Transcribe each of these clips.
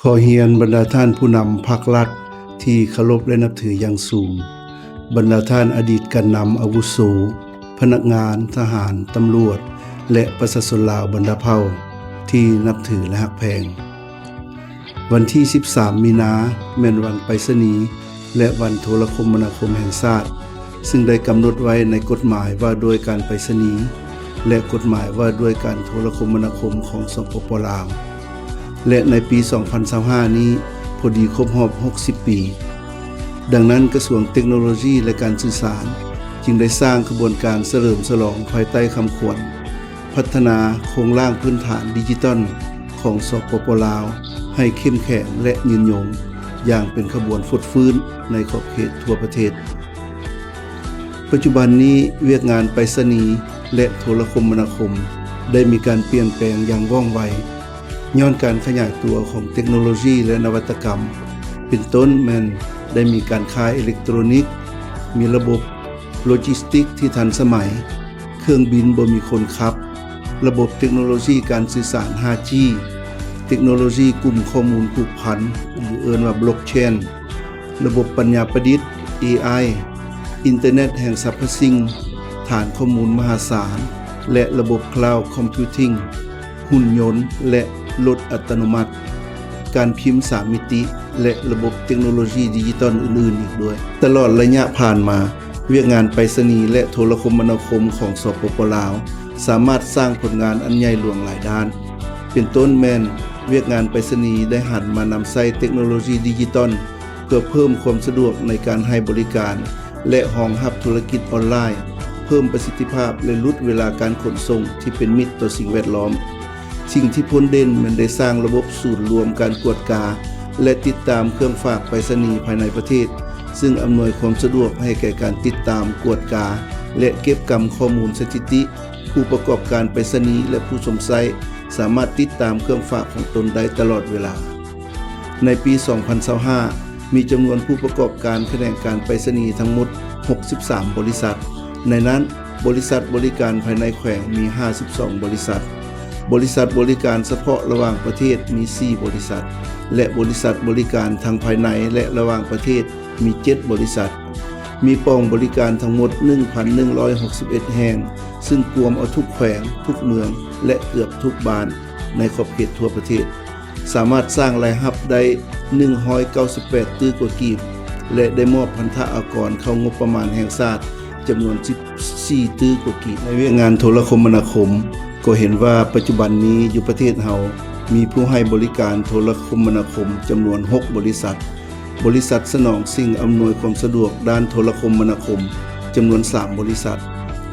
ຂໍຮຽນບັນດາທ່ານຜູ້ນຳພັກລັດທີ່ເຄົາລົບ ແລະ ນັບຖືຢ່າງສູງ, ບັນດາທ່ານອະດີດການນຳອາວຸໂສ, ພະນັກງານ, ທະຫານ, ຕຳຫຼວດ ແລະ ປະຊາຊົນລາວບັນດາເຜົ່າທີ່ນັບຖື ແລະ ຮັກແພງ. ວັນທີສິບສາມ ມີນາ ແມ່ນວັນໄປສະນີ ແລະ ວັນໂທລະຄົມມະນາຄົມແຫ່ງຊາດ, ຊຶ່ງໄດ້ກຳນົດໄວ້ໃນກົດໝາຍວ່າດ້ວຍການໄປສະນີ ແລະ ກົດໝາຍວ່າດ້ວຍການໂທລະຄົມມະນາຄົມຂອງ ສປປ ລາວ ແລະ ໃນປີສອງພັນຊາວຫ້ານີ້ ພໍດີຄົບຮອບຫົກສິບປີ. ດັ່ງນັ້ນ, ກະຊວງເຕັກໂນໂລຊີ ແລະ ການສື່ສານ ຈຶ່ງໄດ້ສ້າງຂະບວນການສະເຫຼີມສະຫຼອງພາຍໃຕ້ຄຳຂວັນ ພັດທະນາໂຄງລ່າງພື້ນຖານດິຈິຕອນຂອງ ສປປ ລາວ ໃຫ້ເຂັ້ມແຂງ ແລະ ຍືນຍົງ ຢ່າງເປັນຂະບວນຟົດຟື້ນໃນຂອບເຂດທົ່ວປະເທດ. ປັດຈຸບັນນີ້, ວຽກງານໄປສະນີ ແລະ ໂທລະຄົມມະນາຄົມ ໄດ້ມີການປ່ຽນແປງຢ່າງວ່ອງໄວ ຍ້ອນການຂະຫຍາຍຕົວຂອງເຕັກໂນໂລຊີ ແລະ ນະວັດຕະກຳ, ເປັນຕົ້ນແມ່ນໄດ້ມີການຄ້າເອເລັກໂຕຣນິກ, ມີລະບົບໂລຈິສຕິກທີ່ທັນສະໄໝ, ເຄື່ອງບິນບໍ່ມີຄົນຂັບ, ລະບົບເຕັກໂນໂລຊີການສື່ສານ ຫ້າຈີ, ເຕັກໂນໂລຊີກຸ່ມຂໍ້ມູນຜູກພັນ ຫຼື ເອີ້ນວ່າບລັອກເຊນ, ລະບົບປັນຍາປະດິດ ເອໄອ, ອິນເຕີເນັດແຫ່ງສັບພະສິ່ງ, ຖານຂໍ້ມູນມະຫາສານ ແລະ ລະບົບຄລາວຄອມພິວຕິງ, ຫຸ່ນຍົນ ແລະ ລົດອັດຕະໂນມັດ, ການພິມສາມມິຕິ ແລະ ລະບົບເຕັກໂນໂລຊີດິຈິຕອນອື່ນໆອີກດ້ວຍ. ຕະຫຼອດໄລຍະຜ່ານມາ, ວຽກງານໄປສະນີ ແລະ ໂທລະຄົມມະນາຄົມຂອງ ສປປ ລາວ ສາມາດສ້າງຜົນງານອັນໃຫຍ່ຫຼວງຫຼາຍດ້ານ. ເປັນຕົ້ນແມ່ນ ວຽກງານໄປສະນີໄດ້ຫັນມານຳໃຊ້ເຕັກໂນໂລຊີດິຈິຕອນ ເພື່ອເພີ່ມຄວາມສະດວກໃນການໃຫ້ບໍລິການ ແລະ ຮອງຮັບທຸລະກິດອອນລາຍ, ເພີ່ມປະສິດທິພາບ ແລະ ຫຼຸດເວລາການຂົນສົ່ງທີ່ເປັນມິດຕໍ່ສິ່ງແວດລ້ອມ. ສິ່ງທີ່ພົ້ນເດັ່ນແມ່ນໄດ້ສ້າງລະບົບສູນລວມການກວດກາ ແລະ ຕິດຕາມເຄື່ອງຝາກໄປສະນີພາຍໃນປະເທດ, ຊຶ່ງອຳນວຍຄວາມສະດວກໃຫ້ແກ່ການຕິດຕາມ, ກວດກາ ແລະ ເກັບກຳຂໍ້ມູນສະຖິຕິ ຜູ້ປະກອບການໄປສະນີ ແລະ ຜູ້ຊົມໃຊ້ ສາມາດຕິດຕາມເຄື່ອງຝາກຂອງຕົນໄດ້ຕະຫຼອດເວລາ. ໃນປີສອງພັນຊາວຫ້າ ມີຈຳນວນຜູ້ປະກອບການຂະແໜງການໄປສະນີທັງໝົດຫົກສິບສາມບໍລິສັດ. ໃນນັ້ນ, ບໍລິສັດບໍລິການພາຍໃນແຂວງມີຫ້າສິບສອງບໍລິສັດ, ບໍລິສັດບໍລິການສະເພາະລະຫວ່າງປະເທດມີສີ່ບໍລິສັດ ແລະ ບໍລິສັດບໍລິການທັງພາຍໃນ ແລະ ລະຫວ່າງປະເທດມີເຈັດບໍລິສັດ. ມີປ່ອງບໍລິການທັງໝົດໜຶ່ງພັນໜຶ່ງຮ້ອຍຫົກສິບເອັດແຫ່ງ, ຊຶ່ງກວມເອົາທຸກແຂວງ, ທຸກເມືອງ ແລະ ເກືອບທຸກບ້ານໃນຂອບເຂດທົ່ວປະເທດ. ສາມາດສ້າງລາຍຮັບໄດ້ໜຶ່ງຮ້ອຍເກົ້າສິບແປດຕື້ກວ່າກີບ ແລະ ໄດ້ມອບພັນທະອາກອນເຂົ້າງົບປະມານແຫ່ງຊາດຈຳນວນສິບສີ່ຕື້ກວ່າກີບ. ໃນວຽກງານໂທລະຄົມມະນາຄົມ, ກໍເຫັນວ່າປັດຈຸບັນນີ້ຢູ່ປະເທດເຮົາມີຜູ້ໃຫ້ບໍລິການໂທລະຄົມມະນາຄົມຈຳນວນຫົກບໍລິສັດ, ບໍລິສັດສະໜອງສິ່ງອຳນວຍຄວາມສະດວກດ້ານໂທລະຄົມມະນາຄົມຈຳນວນສາມບໍລິສັດ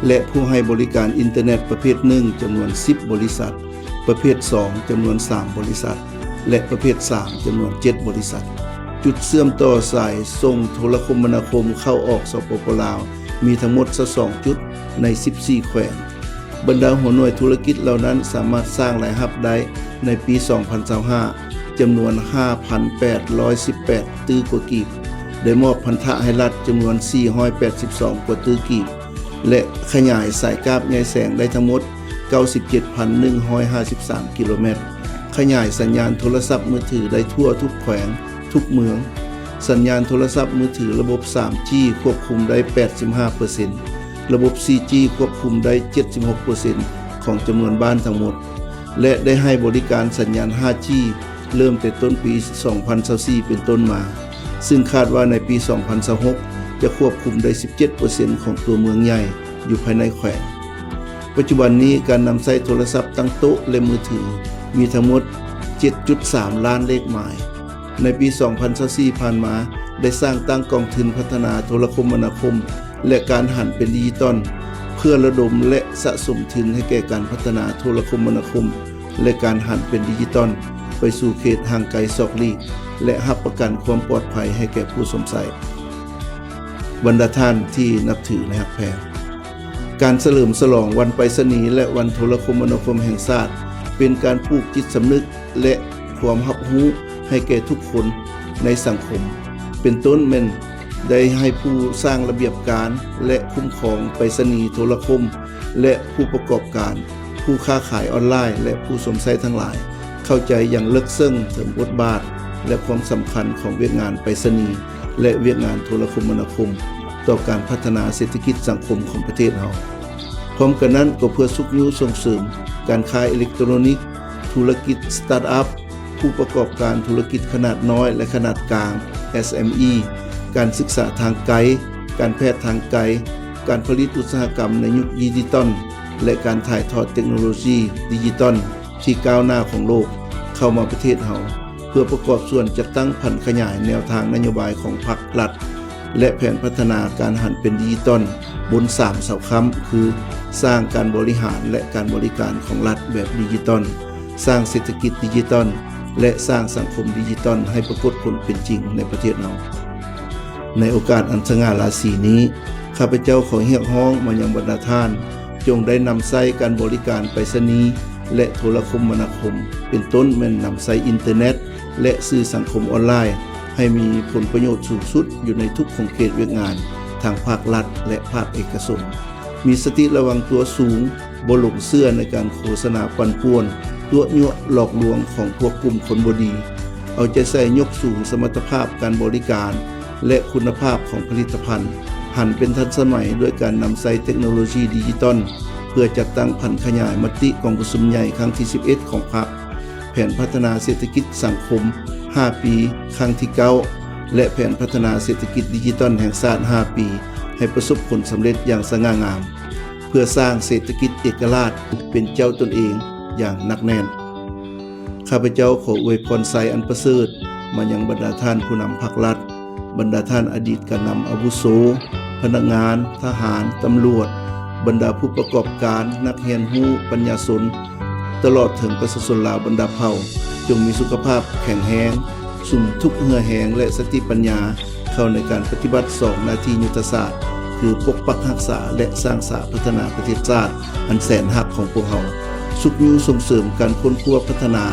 ແລະ ຜູ້ໃຫ້ບໍລິການອິນເຕີເນັດປະເພດໜຶ່ງຈຳນວນສິບບໍລິສັດ, ປະເພດສອງຈຳນວນສາມບໍລິສັດ ແລະ ປະເພດສາມຈຳນວນເຈັດບໍລິສັດ. ຈຸດເຊື່ອມຕໍ່ສາຍສົ່ງໂທລະຄົມມະນາຄົມເຂົ້າອອກ ສປປ ລາວ ມີທັງໝົດຊາວສອງຈຸດໃນສິບສີ່ແຂວງ. ບັນດາຫົວໜ່ວຍທຸລະກິດເຫຼົ່ານັ້ນສາມາດສ້າງລາຍຮັບໄດ້ໃນປີສອງພັນຊາວຫ້າ ຈຳນວນຫ້າພັນແປດຮ້ອຍສິບແປດຕື້ກວ່າກີບ, ໄດ້ມອບພັນທະໃຫ້ລັດຈຳນວນສີ່ຮ້ອຍແປດສິບສອງກວ່າຕື້ກີບ ແລະ ຂະຫຍາຍສາຍກາບໃຍແສງໄດ້ທັງໝົດເກົ້າສິບເຈັດພັນໜຶ່ງຮ້ອຍຫ້າສິບສາມກິໂລແມັດ, ຂະຫຍາຍສັນຍານໂທລະສັບມືຖືໄດ້ທົ່ວທຸກແຂວງ, ທຸກເມືອງ. ສັນຍານໂທລະສັບມືຖືລະບົບສາມຈີຄວບຄຸມໄດ້ແປດສິບຫ້າເປີເຊັນ, ລະບົບສີ່ຈີຄວບຄຸມໄດ້ເຈັດສິບຫົກເປີເຊັນຂອງຈຳນວນບ້ານທັງໝົດ ແລະ ໄດ້ໃຫ້ບໍລິການສັນຍານຫ້າຈີເລີ່ມແຕ່ຕົ້ນປີສອງພັນຊາວສີ່ເປັນຕົ້ນມາ, ຊຶ່ງຄາດວ່າໃນປີສອງພັນຊາວຫົກຈະຄວບຄຸມໄດ້ສິບເຈັດເປີເຊັນຂອງຕົວເມືອງໃຫຍ່ຢູ່ພາຍໃນແຂວງ. ປັດຈຸບັນນີ້ການນຳໃຊ້ໂທລະສັບຕັ້ງໂຕະ ແລະ ມືຖືມີທັງໝົດເຈັດຈຸດສາມລ້ານເລກໝາຍ. ໃນປີສອງພັນຊາວສີ່ຜ່ານມາ ໄດ້ສ້າງຕັ້ງກອງທຶນພັດທະນາໂທລະຄົມມະນາຄົມ ແລະ ການຫັນເປັນດິຈິຕອນ ເພື່ອລະດົມ ແລະ ສະສົມທຶນໃຫ້ແກ່ການພັດທະນາໂທລະຄົມມະນາຄົມ ແລະ ການຫັນເປັນດິຈິຕອນ ໄປສູ່ເຂດຫ່າງໄກສອກຫຼີກ ແລະ ຮັບປະກັນຄວາມປອດໄພໃຫ້ແກ່ຜູ້ຊົມໃຊ້. ບັນດາທ່ານທີ່ນັບຖື ແລະ ຮັກແພງ, ການສະເຫຼີມສະຫຼອງວັນໄປສະນີ ແລະ ວັນໂທລະຄົມມະນາຄົມແຫ່ງຊາດ ເປັນການປູກຈິດສຳນຶກ ແລະ ຄວາມຮັບຮູ້ໃຫ້ແກ່ທຸກຄົນໃນສັງຄົມ, ເປັນຕົ້ນແມ່ນໄດ້ໃຫ້ຜູ້ສ້າງລະບຽບການ ແລະ ຄຸ້ມຄອງໄປສະນີໂທລະຄົມ ແລະ ຜູ້ປະກອບການ, ຜູ້ຄ້າຂາຍອອນລາຍ ແລະ ຜູ້ຊົມໃຊ້ທັງຫຼາຍ ເຂົ້າໃຈຢ່າງເລິກເຊິ່ງເຖິງບົດບາດ, ແລະ ຄວາມສຳຄັນຂອງວຽກງານໄປສະນີ ແລະ ວຽກງານໂທລະຄົມມະນາຄົມ ຕໍ່ການພັດທະນາເສດຖະກິດສັງຄົມຂອງປະເທດເຮົາ. ພ້ອມກັນນັ້ນກໍເພື່ອຊຸກຍູ້ສົ່ງເສີມການຄ້າເອເລັກໂຕຣນິກ, ທຸລະກິດສະຕາດອັບ, ຜູ້ປະກອບການທຸລະກິດຂະໜາດນ້ອຍ ແລະ ຂະໜາດກາງ ເອສເອັມອີ, ການສຶກສາທາງໄກ, ການແພດທາງໄກ, ການຜະລິດອຸດສາຫະກຳໃນຍຸກດິຈິຕອນ ແລະ ການຖ່າຍທອດເຕັກໂນໂລຊີດິຈິຕອນທີ່ກ້າວໜ້າຂອງໂລກເຂົ້າມາປະເທດເຮົາ ເພື່ອປະກອບສ່ວນຈັດຕັ້ງຜັນຂະຫຍາຍແນວທາງນະໂຍບາຍຂອງພັກລັດ ແລະ ແຜນພັດທະນາການຫັນເປັນດິຈິຕອນບົນສາມເສົາຄ້ຳ ຄື ສ້າງການບໍລິຫານ ແລະ ການບໍລິການຂອງລັດແບບດິຈິຕອນ, ສ້າງເສດຖະກິດດິຈິຕອນ ແລະ ສ້າງສັງຄົມດິຈິຕອນໃຫ້ປາກົດຜົນເປັນຈິງໃນປະເທດເຮົາ. ໃນໂອກາດອັນສະຫງ່າລາສີນີ້, ຂ້າພະເຈົ້າຂໍຮຽກຮ້ອງມາຍັງບັນດາທ່ານ ຈົ່ງໄດ້ນຳໃຊ້ການບໍລິການໄປສະນີ ແລະ ໂທລະຄົມມະນາຄົມ, ເປັນຕົ້ນແມ່ນນຳໃຊ້ອິນເຕີເນັດ ແລະ ສື່ສັງຄົມອອນລາຍ ໃຫ້ມີຜົນປະໂຫຍດສູງສຸດຢູ່ໃນທຸກຂົງເຂດວຽກງານທາງພາກລັດ ແລະ ພາກເອກະຊົນ. ມີສະຕິລະວັງຕົວສູງ, ບໍ່ຫຼົງເຊື່ອໃນການໂຄສະນາປັ່ນປ່ວນ, ຕົວະຍົວະຫຼອກລວງຂອງພວກກຸ່ມຄົນບໍ່ດີ. ເອົາໃຈໃສ່ຍົກສູງສະມັດຕະພາບການບໍລິການ ແລະ ຄຸນນະພາບຂອງຜະລິດຕະພັນ, ຫັນເປັນທັນສະໄໝດ້ວຍການນຳໃຊ້ເຕັກໂນໂລຊີດິຈິຕອນ ເພື່ອຈັດຕັ້ງຜັນຂະຫຍາຍມະຕິກອງປະຊຸມໃຫຍ່ຄັ້ງທີສິບເອັດຂອງພັກ, ແຜນພັດທະນາເສດຖະກິດສັງຄົມຫ້າປີຄັ້ງທີເກົ້າ ແລະ ແຜນພັດທະນາເສດຖະກິດດິຈິຕອນແຫ່ງຊາດຫ້າປີ ໃຫ້ປະສົບຜົນສຳເລັດຢ່າງສະຫງ່າງາມ, ເພື່ອສ້າງເສດຖະກິດເອກະລາດເປັນເຈົ້າຕົນເອງຢ່າງໜັກແໜ້ນ. ຂ້າພະເຈົ້າຂໍອວຍພອນໄຊອັນປະເສີດມາຍັງບັນດາທ່ານຜູ້ນຳພັກລັດ, ບັນດາທ່ານອະດີດການນຳອາວຸໂສ, ພະນັກງານ, ທະຫານ, ຕຳຫຼວດ, ບັນດາຜູ້ປະກອບການ, ນັກຮຽນຮູ້, ປັນຍາຊົນ, ຕະຫຼອດເຖິງປະຊາຊົນລາວບັນດາເຜົ່າ, ຈົ່ງມີສຸຂະພາບແຂງແຮງ, ສຸມທຸກເຫື່ອແຮງ ແລະ ສະຕິປັນຍາເຂົ້າໃນການປະຕິບັດສອງໜ້າທີ່ຍຸດທະສາດ ຄື ປົກປັກຮັກສາ ແລະ ສ້າງສາພັດທະນາປະເທດຊາດອັນແສນຮັກຂອງພວກເຮົາ, ຊຸກຍູ້ສົ່ງເສີມການຄົ້ນຄວ້າພັດທະນາ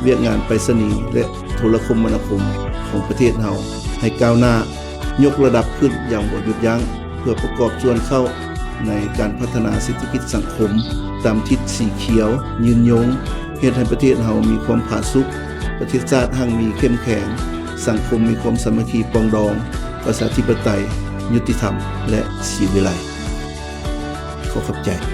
ວຽກງານໄປສະນີ ແລະ ໂທລະຄົມມະນາຄົມຂອງປະເທດເຮົາໃຫ້ກ້າວໜ້າ, ຍົກລະດັບຂຶ້ນຢ່າງບໍ່ຢຸດຢັ້ງ ເພື່ອປະກອບສ່ວນເຂົ້າໃນການພັດທະນາເສດຖະກິດສັງຄົມຕາມທິດສີຂຽວຍືນຍົງ, ເຮັດໃຫ້ປະເທດເຮົາມີຄວາມຜາສຸກ, ປະເທດຊາດຮັ່ງມີເຂັ້ມແຂງ, ສັງຄົມມີຄວາມສາມັກຄີປອງດອງ, ປະຊາທິປະໄຕ, ຍຸຕິທຳ ແລະ ສີວິໄລ. ຂໍຂອບໃຈ.